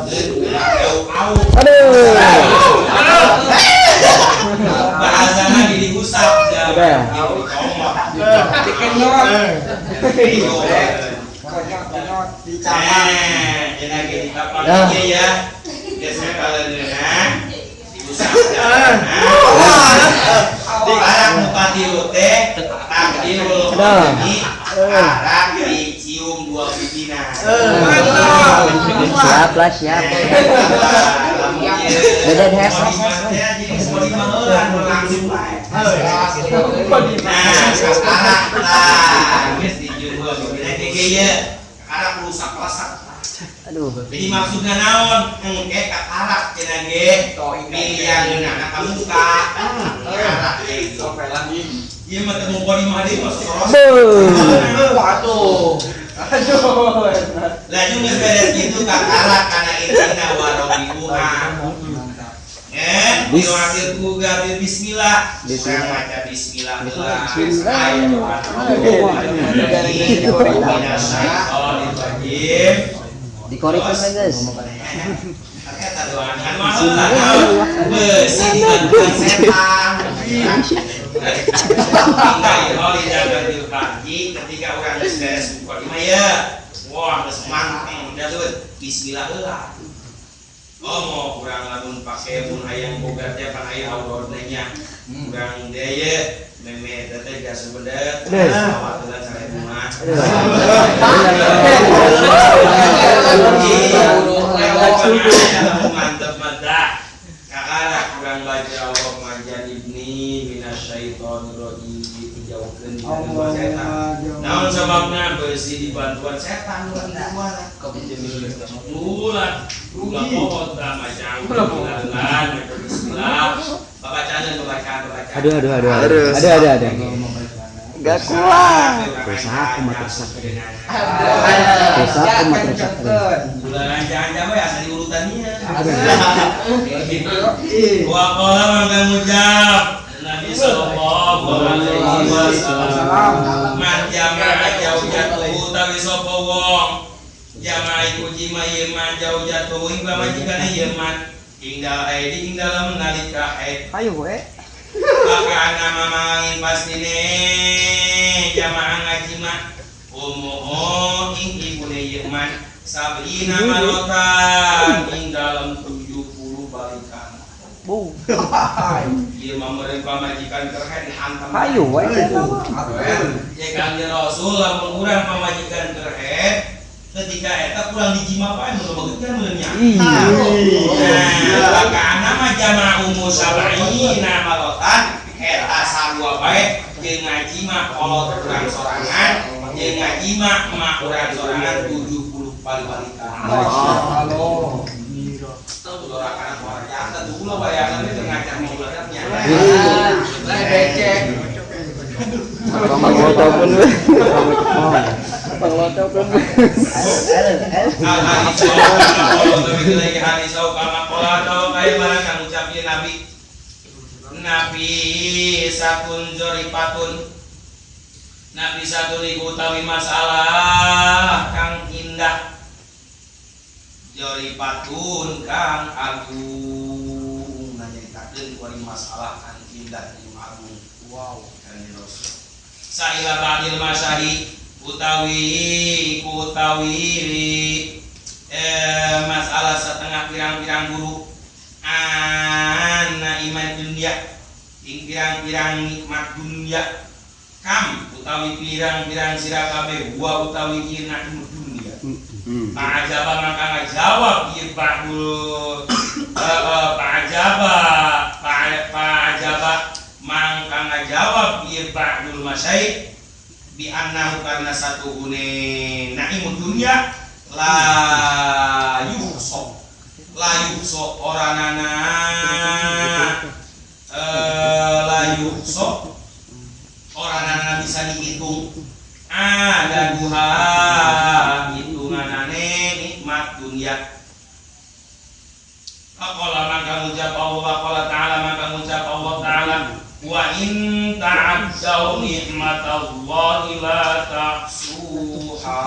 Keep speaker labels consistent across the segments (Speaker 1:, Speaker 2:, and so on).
Speaker 1: Au.
Speaker 2: Aduh.
Speaker 1: Bahasana di diusap ya.
Speaker 3: Dikenyot.
Speaker 1: Nah, lagi ditapak ya. Biasanya kalau ngeunah diusap. Arak nu katilu teh takdirul ini arak dicium dua bibina.
Speaker 2: Siap lah, siap. Beda deh.
Speaker 1: Nah, arak lah geus dicium dua bibina ge ye. Arak rusak-rusak.
Speaker 2: Aduh.
Speaker 1: Jadi maksudnya naon? Engke kakarak cenah ge miliangeunana ka muka. Arak gitu. Ieu mah teu ngumpul di mah deui mah soros.
Speaker 3: Waduh. Aduh.
Speaker 1: Laju geus beres kitu kakarak kana intina warobiuha. Diwakil ku gabil bismillah. Urang maca bismillah heula.
Speaker 2: Bismillah.
Speaker 1: Bismillahirrahmanirrahim.
Speaker 2: Dikoripun we, guys.
Speaker 1: Eta doana heula naon? Beusi dibantuan setan. Ketika urang geus beres buka mah ya. Wah, geus manteng udah tuh. Bismillah heula. Oh, mau kurang lamun pake mun hayang boga teh pan aya auratna nya. Kurang deui ye meme teh gas bedet. Sawat heula sarebu mah. Mantep mantap. Kakara kurang baca Allah majanibni minasyaitonir rajim dijauhkeun dina gangguan setan. Naon sababna beusi dibantuan setan ulah ulah ulah pohon tah macam bismillah babacaan babacaan babacaan.
Speaker 2: Aduh aduh aduh. Aduh aduh aduh. Gak kuat. Rusak kumat rusak. Rusak kumat rusak.
Speaker 1: Ulah jangan we asa diurutannya. Wa qala mangga ngucap Nabi sallallahu alaihi wasallam man jama'a jaujatuhu utawi sapa wong jama'a iku jima ieu man jaujatuhu ing pamajikane ieu man ing dalem haid ing dalem nalika haid.
Speaker 2: Ayo we.
Speaker 1: Maka nama mangangin pastine jamaah ngajima umuhu ing ibune ieu man sab'ina marotan ing dalem 70 balikan.
Speaker 2: Bu.
Speaker 1: Ieu mah meureun pamajikan keur haid dihantam.
Speaker 2: Ayo we.
Speaker 1: Ya kanjeng Rasul lamun urang pamajikan keur haid ketika eta kurang dijima pae mun begitu meureun nya. Nah, maka nama jamaah ummu sab'ina marotan eta sarua bae jeung ngajima kolot urang sorangan jeung ngajima emak urang sorangan 70 bali-balikan.
Speaker 3: Halo.
Speaker 1: Ulah warga tuh ulah bayangan itu ngajak mau ulatnya.
Speaker 3: Lah becek.
Speaker 2: Panglotokeun we. Panglotokeun we.
Speaker 1: Al hadis lagi hadis kama qala atau kaya barang kang ucap ieu Nabi. Nabi satun zoripatun. Nabi satun iku utawi masalah kang indah. Joripatun kang agung nanyaritakeun kuari masalah kang indah jeung agung. Wow, kanjeng Rasul. Saila ba'dil masyahi utawi iku utawi masalah setengah pirang-pirang guru anna iman dunia ing pirang-pirang nikmat dunia kam utawi pirang-pirang sira kabeh wa utawi ieu nikmat dunia. Pa'ajaba maka ngajawab ieu ba'dul pa'ajaba pa'ajaba mangka ngajawab ieu ba'dul masyayikh bi annahu karna satuhune naimud dunya la yuhso oranana la yuhso oranana bisa dihitung ada duha hitunganane nikmat dunia. Faqala maka ngucap Allah qala ta'ala maka ngucap Allah ta'ala wa in ta'addu nikmatallahi la tahsuha.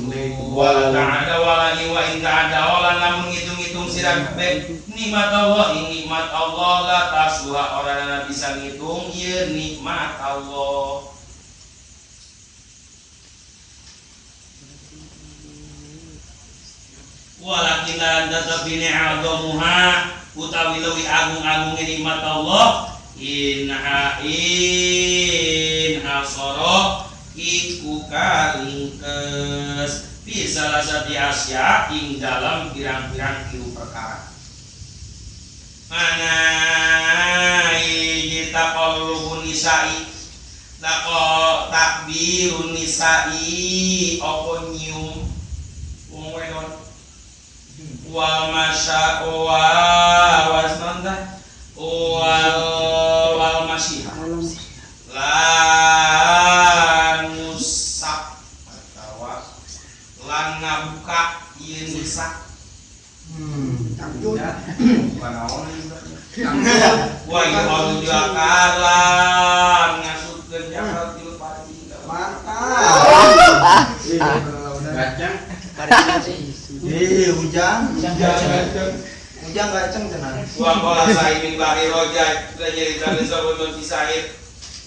Speaker 1: Wala ta'ada wala wa in ta'ada wala lamun ngitung-ngitung sira kabeh nikmat Allah ing nikmat Allah la tasuha ora bisa ngitung ieu nikmat Allah. Walakin lan tetapi ni'adhamuha utawi leuwih agung-agunge nikmat Allah in hasara iku kalingkes fi salah satu asya ing dalam pirang-pirang tilu perkara. Mana hiji taqallubun nisa'i laqo takbirun nisa'i apa nyium wong wedon wal masya wa wasnanta wal masyiha lan ngusap atawa lan ngabuka ieu nisa wa yu'adu jakar lan ngasupkeun jakar tilu pati.
Speaker 3: Mantap.
Speaker 4: Gacang.
Speaker 3: Hujan. Hujan gacang cenah.
Speaker 1: Wa qala sa'id bin Bahri Rojaj dan nyaritakeun sapa mun Sa'id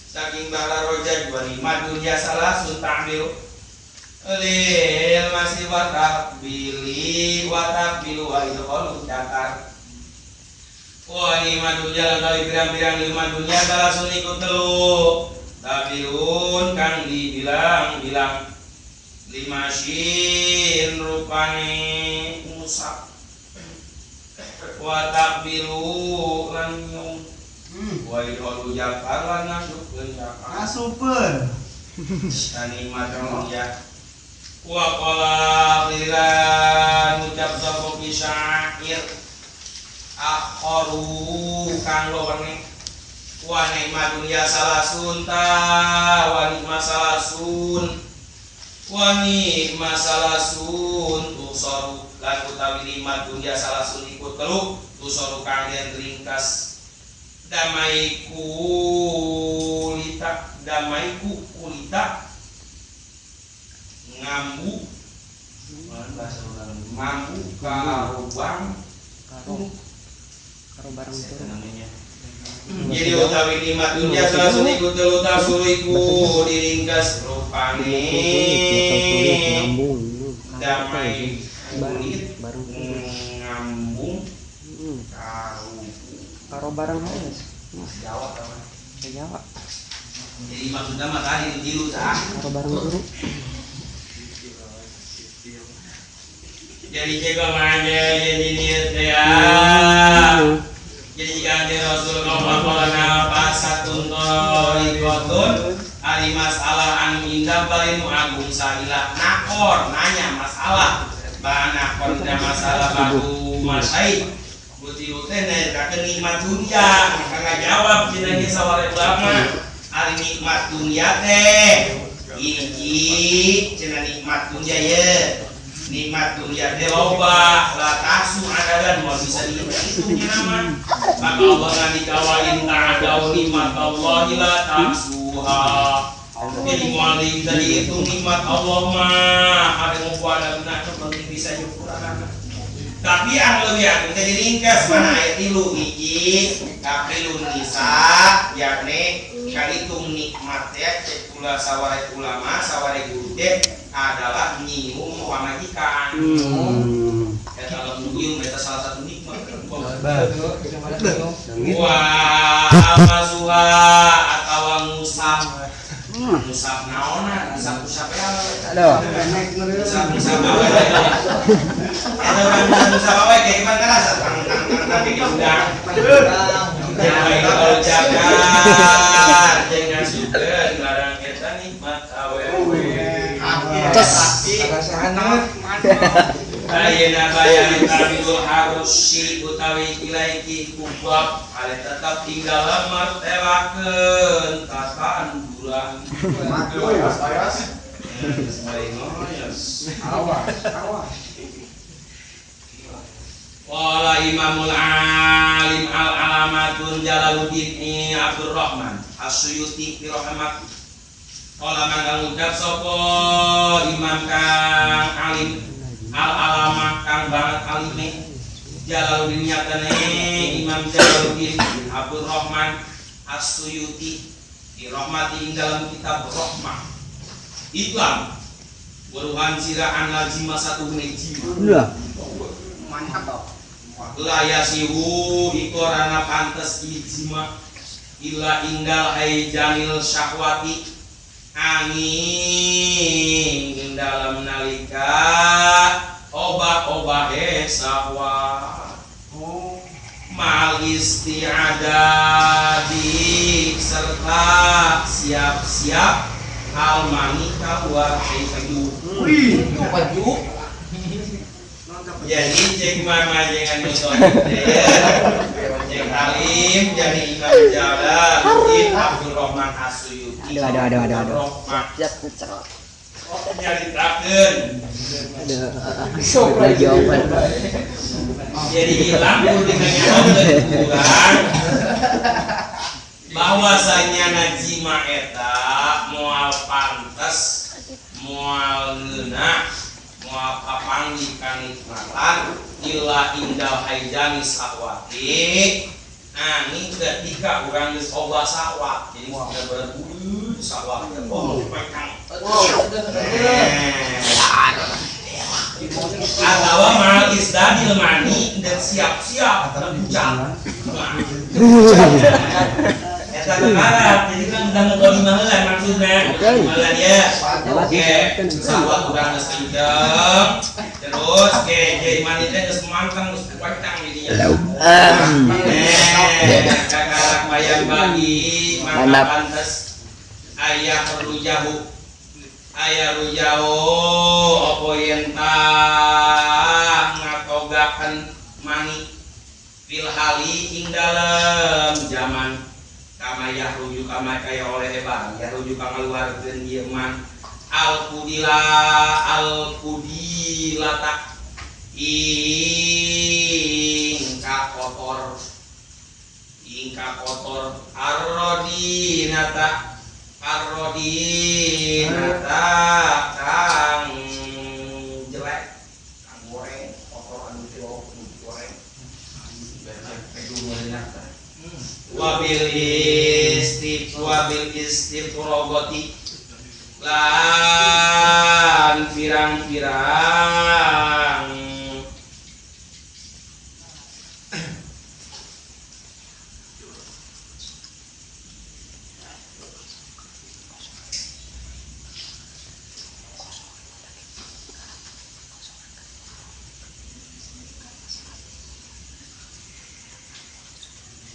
Speaker 1: saking Bahra Rojaj wa nikmat dunya salah ta'miru lil masih wa takbili wa takbilu wa idkhalu jakar. Wa nikmat dunya lan tawi pirang-pirang nikmat dunya salah iku telu tabilun kang dibilang-bilang lima shin rupane ngusap wa takbilu lan nyung wa idkhalu jakar lan ngasupkeun jakar
Speaker 3: ngasupkeun
Speaker 1: nikmat dunya. Wa qala lilan ucap sapa syair akharu kang lowene wa nikmat dunya salasun ta wa nikmat salasun wa nikmat salasun tusaru lan utawi nikmat dunya salasun iku telu tusaru kang yen ringkas damaiku kulita damaiku kulita ngambu bahasa urang mambu karobang
Speaker 2: karo barang turu.
Speaker 1: Jadi utawi nikmat dunya salasun iku telu tasuru iku diringkas rupane damai kulit ngambung
Speaker 2: karo barang halus
Speaker 1: Jawa kawan
Speaker 2: Jawa.
Speaker 1: Jadi maksudnya mah tadi tilu tah
Speaker 2: karo barang turu.
Speaker 1: Jadi jaga manja jadi niat ya. Jadi jika Rasulullah qala pasatun tariqatun ari masalah anu indah paling nu agung saila nakor nanya masalah nakor dina masalah batu masai buti teh nanya nikmat dunya maka ngajawab cenah ge saware ulama ari nikmat dunya teh hiji cenah nikmat dunya ye nikmat dunia teh loba la tasu adadan moal bisa dihitungnya nama maka Allah ngandika wa in ta'adau nikmat Allah la tahsuha. Jadi moal bisa dihitung nikmat Allah mah ada ngumpul ada benar penting bisa nyukuranana. Tapi anu leuwih agung teh diringkas mana ayat 3 hiji kapilun nisa yakni kahitung nikmat teh cek kula saware ulama saware guru teh adalah nyium pamajikan. Eta lamun nyium eta salah satu nikmat. Wah, amasuha atawa ngusap. Ngusap naonna? Ngusap-ngusap ya.
Speaker 2: Aduh.
Speaker 1: Ngusap-ngusap awe. Eta ngusap awe kayak gimana rasa tang tang tang tang kayak udang. Jangan kalau jagar jeung ngasupkeun barang eta nikmat awe. Ayeuna bayan tabiul harusi utawi ilaiki kubab ale tetap tinggal martelakeun tataan bulan.
Speaker 3: Awas, awas.
Speaker 1: Qala Imamul Alim Al Alamatun Jalaluddin Abdurrahman As-Suyuti fi rahmat. Kala mangkang ucap sapa imam kang alim al alamah kang banget alime Jalaluddin nyatane Imam Jalaluddin Abdul Rahman As-Suyuti dirahmati ing dalam kitab Rahmah Islam weruhan sira anal jima satu jima.
Speaker 2: Lah.
Speaker 3: Mantap.
Speaker 1: La yasihu iku ora pantes jima illa indal haijanil syahwati angin ing dalam nalika obah-obahe syahwat.
Speaker 3: Oh.
Speaker 1: Mal isti'adadi serta siap-siap al mani keluar baju.
Speaker 3: Wih,
Speaker 1: baju. Jadi cek mama jangan nonton. Cek Halim jadi Imam Jalaluddin Abdul Rahman As-Suyuti.
Speaker 2: Aduh. Siap cerot.
Speaker 1: Nyaritakeun.
Speaker 2: Aduh. Lagi open.
Speaker 1: Jadi hilang kudu dikanyakeun urang bahwasanya najima eta moal pantes, moal ngeunah, moal kapanggih kanikmatan illa indal haijani sahwati. Angin ketika urang geus obah sahwat, jadi bener-bener sahwat oh pekang. Atau mal isdadil mani dan siap-siap terbucak. Eta kekarat, jadi kan udah mukadimah heula maksudna. Malah ya. Oke, sahwat urang geus kenceng. Terus ke jadi mani teh geus manteng geus kuatang jadinya. Kakarak bayang bagi maka pantes ayah perlu jauh. Ayah rujauh apa yen tah ngatogakeun mani fil hali ing dalem jaman kama yahruju kama kaya oleh ebang yahruju pangaluarkeun ieu man al kudila al kudilata ing kakotor arrodinata arrodinata kang jelek kang goreng kotor anu teh goreng wabil istiqrogoti lan pirang-pirang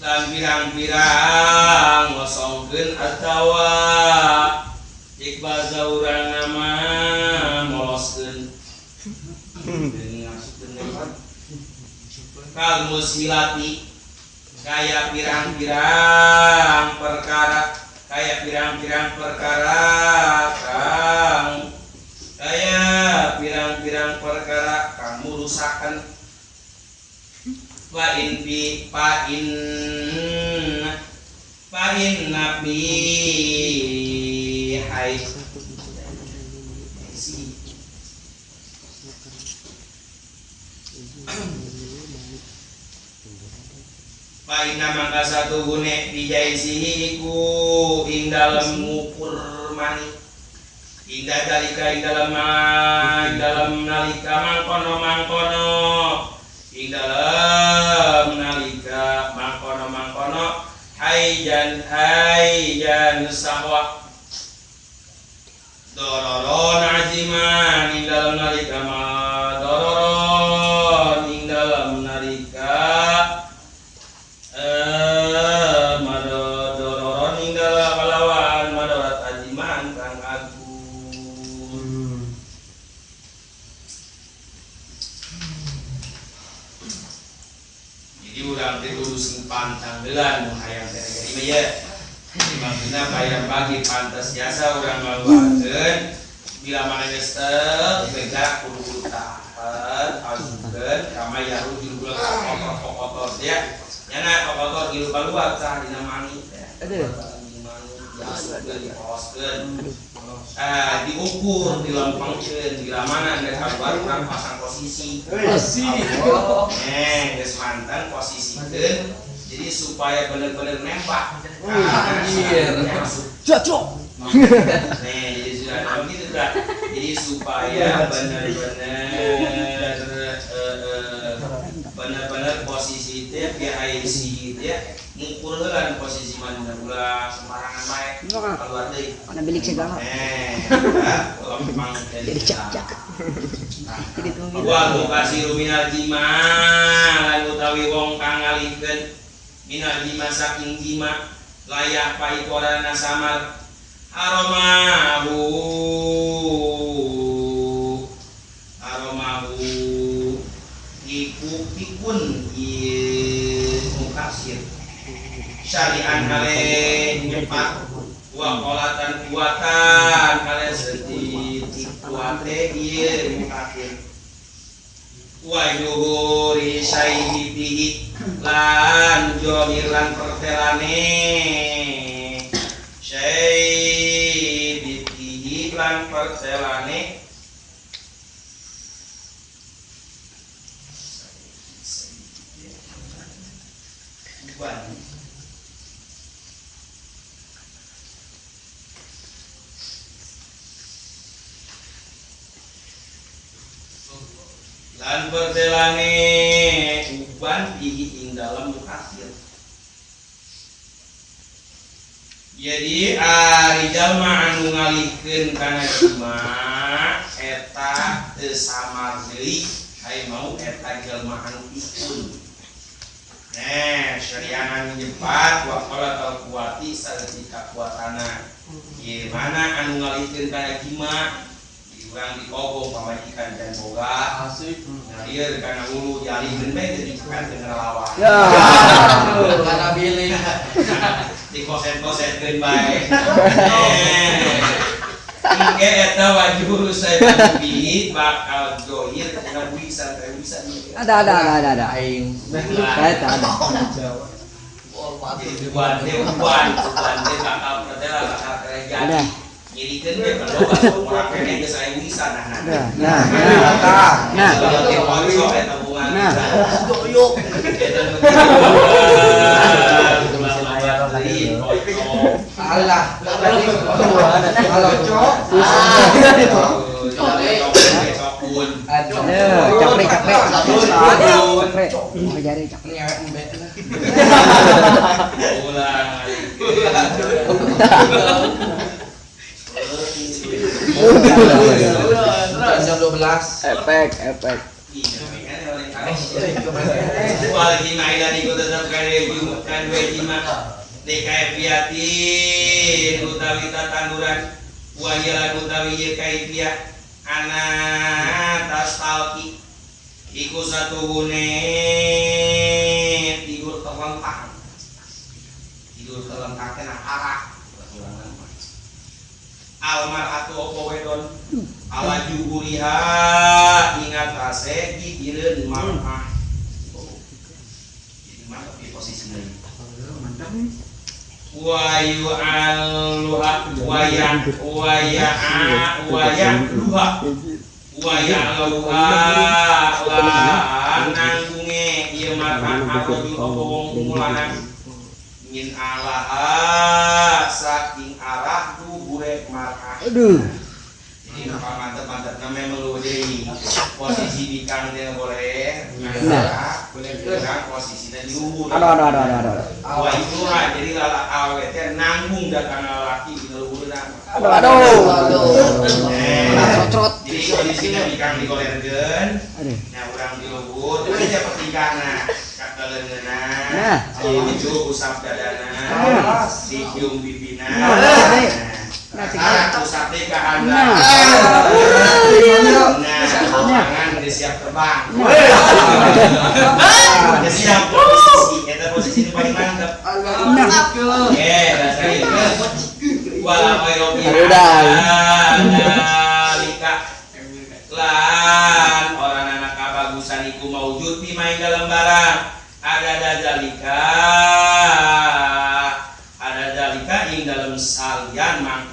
Speaker 1: dan pirang-pirang ngosongkeun atawa cik bahasa urang nama moloskeun kal mushilati kaya pirang-pirang perkara kaya pirang-pirang perkara kang kaya pirang-pirang perkara kang murusakeun wa in bi pa in nabi hai pa inna mangka satu gune bijaisihi iku ing dalem ngukur mani indah dalika ing dalem nalika mangkono-mangkono ing dalem nalika mangkono-mangkono haijan haijan sahwa dororon aziman ing dalem nalika dororon ing dalem nalika dororon ing dalem kalawan madorat aziman kang agung. Jadi urang teh kudu sing pantang heula mun hayang teh jadi mah ye. Maksudna bayar pagi pantas jasa urang ngaluarkeun bila mana geus teu beda kudu tahan asukeun kama yaru di bulan kotor-kotor ya. Nyana kotor gilu kaluar tah dina mani teh.
Speaker 2: Aduh.
Speaker 1: Diasupkeun dipoloskeun. Diukur, dilempengkeun, di mana rek kaluar urang pasang posisi. Geus mantan posisikeun. Jadi supaya bener-bener nembak. Anjir.
Speaker 2: Cocok.
Speaker 1: Nih, jadi sudah begitu dah. Jadi supaya benar-benar benar-benar posisi teh PIC teh ngukur heula posisi mana ulah sembarangan bae keluar deui.
Speaker 2: Mana bilik segala.
Speaker 1: Lempang
Speaker 2: Jadi cak-cak. Jadi tunggu.
Speaker 1: Wa mukasiru minal jima lan utawi wong kang ngalihkeun minal jima saking jima layak paikorana samar aromahu aromahu iku pikun ieu mukasir syari'an kale nyepak wa qolatan kuatan kale sedih kuate ieu mukasir wa yuhuri saibihi lan johir lan pertelane saibihi lan pertelane uban lan pertelane uban ihi ing dalem mukasir. Jadi ari jalma anu ngalihkeun kana jima eta teu samar deui hae mau eta jalma anu pikun. Nah, syari'an nyepat wa qala kuwati saeutik kakuatana. Ieu mana anu ngalihkeun kana jima urang dikobong pamajikan dan boga
Speaker 4: asik.
Speaker 1: Nah, ieu kana hulu dialihkeun bae jadi kan teu ngelawan.
Speaker 2: Ya.
Speaker 4: Kana bilih.
Speaker 1: Dikoset-kosetkeun bae. Engke eta wajur saya bi bakal joir kana wisan teh wisan.
Speaker 2: Ada.
Speaker 4: Aing.
Speaker 2: Saya ada.
Speaker 1: Jadi uban teh bakal pertela bakal terjadi.
Speaker 2: Ada.
Speaker 1: Nyirikeun we kalau urang kene geus aya wisan nah.
Speaker 2: Nah. Nah. Nah.
Speaker 4: Alah. Kalau cok.
Speaker 2: Aduh, capre. Capre. Jari capre.
Speaker 1: Ulang.
Speaker 4: Jam 12.
Speaker 2: Efek.
Speaker 1: Wal jima ila iku tetep kane jima dikaifiatin utawi tatanduran wa hiya utawi ye kaifiyah ana tastalki iku satuhune tidur telentang kena arah almarhatu opo wedon ala juhuriha ingatase gigireun mar'ah. Jadi mantap di posisinya. Wa yu'alluha wa ya wa ya wa ya luha wa ya luha lan nanggunge ieu mar'ah arrojul opo wong lanang min alaha saking arah duhure mar'ah.
Speaker 2: Aduh.
Speaker 1: Jadi mantap-mantap namanya melu deui. Posisi bikang teh boleh.
Speaker 2: Nah,
Speaker 1: boleh bikang posisinya di luhur.
Speaker 2: Aduh.
Speaker 1: Wa itu jadi lala awe teh nanggung datang lalaki di luhurna.
Speaker 2: Aduh. Trot.
Speaker 1: Jadi posisinya bikang digolerkeun.
Speaker 2: Aduh.
Speaker 1: Nah, urang di luhur, teh pertingkahna. Kaleungeunna.
Speaker 2: Nah,
Speaker 1: dicup usap dadana. Dicium bibina.
Speaker 2: Nah,
Speaker 1: usap teh ka handap. Nah, tangan geus siap terbang. Geus siap posisi, eta posisi nu paling mantep.
Speaker 2: Nah.
Speaker 1: Dasar ieu. Wala khairu dalika. Lan orang anak kabagusan iku maujud di main dalam barang. Ada dalika ing dalam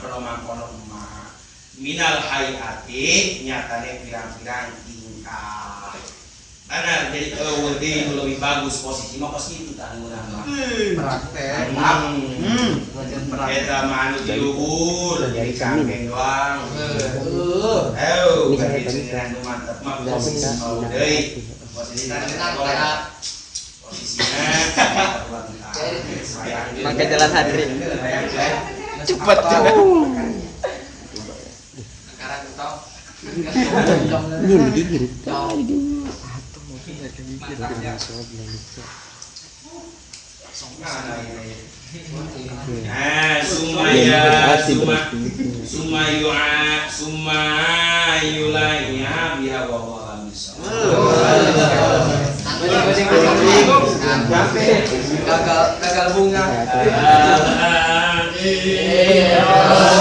Speaker 1: mangkono-mangkono ma minal hayati nyatane pirang-pirang tingkah. Benar, jadi euweuh deui nu leuwih bagus posisi mah kos kitu tah urang mah.
Speaker 3: Praktek.
Speaker 1: Hmm. Eta mah anu di luhur, jadi cangkeng doang.
Speaker 4: Eh.
Speaker 1: Eh,
Speaker 2: Bisa,
Speaker 1: berarti
Speaker 2: bisa.
Speaker 1: anu mantep mah
Speaker 2: Bisa,
Speaker 1: posisi
Speaker 2: bisa.
Speaker 1: mau deui. Posisi tadi posisinya.
Speaker 5: Maka jalan hadri. Cepet.
Speaker 4: Sekarang tau.
Speaker 2: Ini digigit.
Speaker 1: Nah, sumaya suma suma yu'a suma yulaiya biha wa huwa alam bisawab.
Speaker 4: Gagal gagal bunga.
Speaker 1: Ah, eh.